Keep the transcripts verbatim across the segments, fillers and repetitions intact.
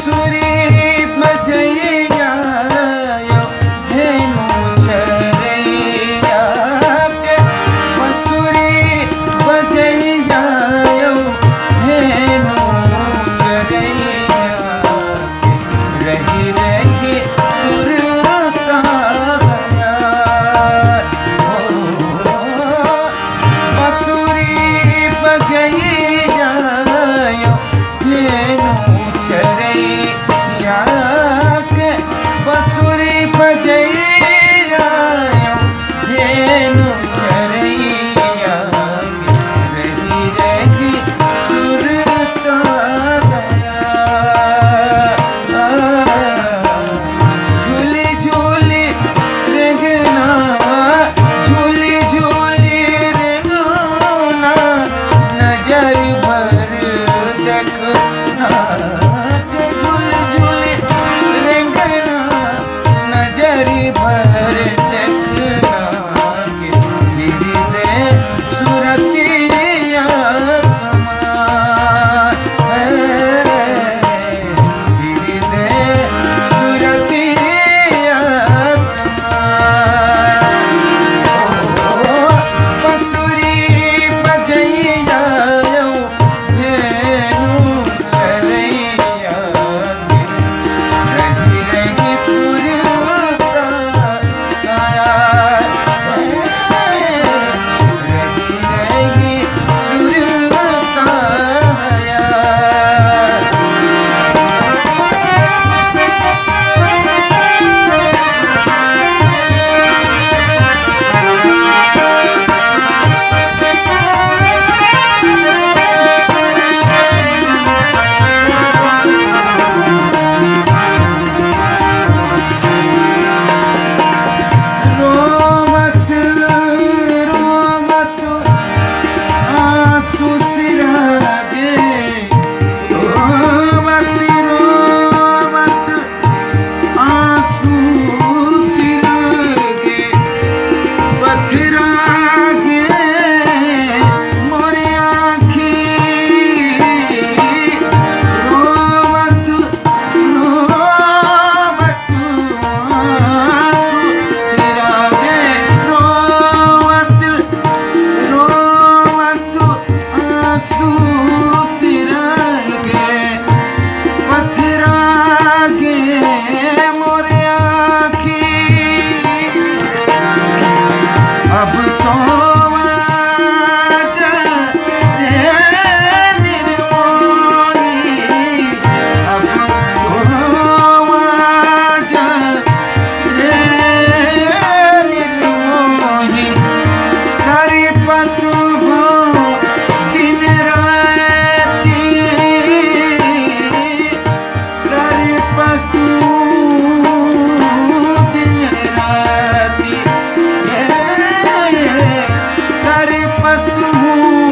बसुरी बजैया यो धेनु चरैया के, बसुरी बजैया यो धेनु चरैया के, रहि रहि सुरता गया। ओ, बसुरी बजैया यो धेनु चरैया के, बसुरी बजैया यो धेनु चरैया के, रहि रहि सुरता गया। झूली झूली रेंगना, झूली झूली रेंगना, नजर भर देखना के, झूली झूली रेंगना, नजर भर देखना के, हृदय सुरतिया समा है। हृदय सुरतिया समा। ओ, बसुरी बजैया यो धेनु चरैया के, रहि रहि सुरता साया, रहि रहि सुरता हया। रोवत, रोवत आंसू सिरा गे, रोवत, रोवत आंसू सिरा गे, पथरा गे मोर आँखी, रोवत, रोवत आंसू सिरा गे, रोवत, रोवत आंसू सिरा गे, पथरा गे मोर आँखी। अब तो आजा रे निर्मोही, अब तो आजा रे निर्मोही, तड़पत हूँ दिन राती, तड़पत हूँ दिन राती, तड़पत हूँ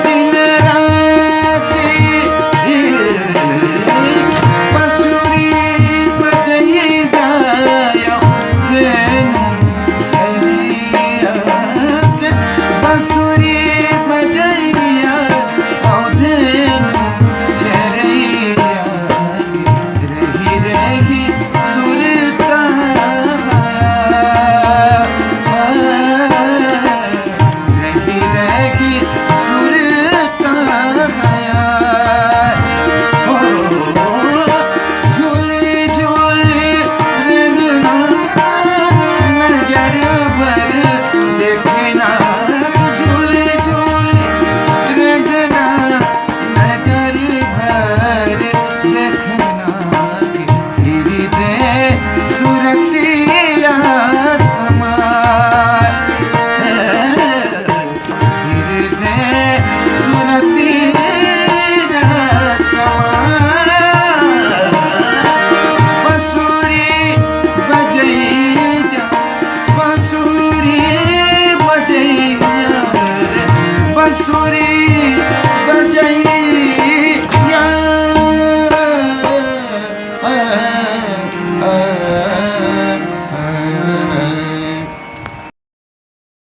दिन राती। बसुरी बजैया यो धेनु चरैया के, बसुरी बजैया यो धेनु चरैया के, रहि रहि सुरता रहि रहि सुरता हया। ओ, झूली झूली रेंगना, नजर भर देखना, झूली झूली रेंगना, नजर भर देखना के, हृदय सुरतिया समा, हृदय सुरतिया समा। बसुरी बजैया, बसुरी बजैया रे, बसुरी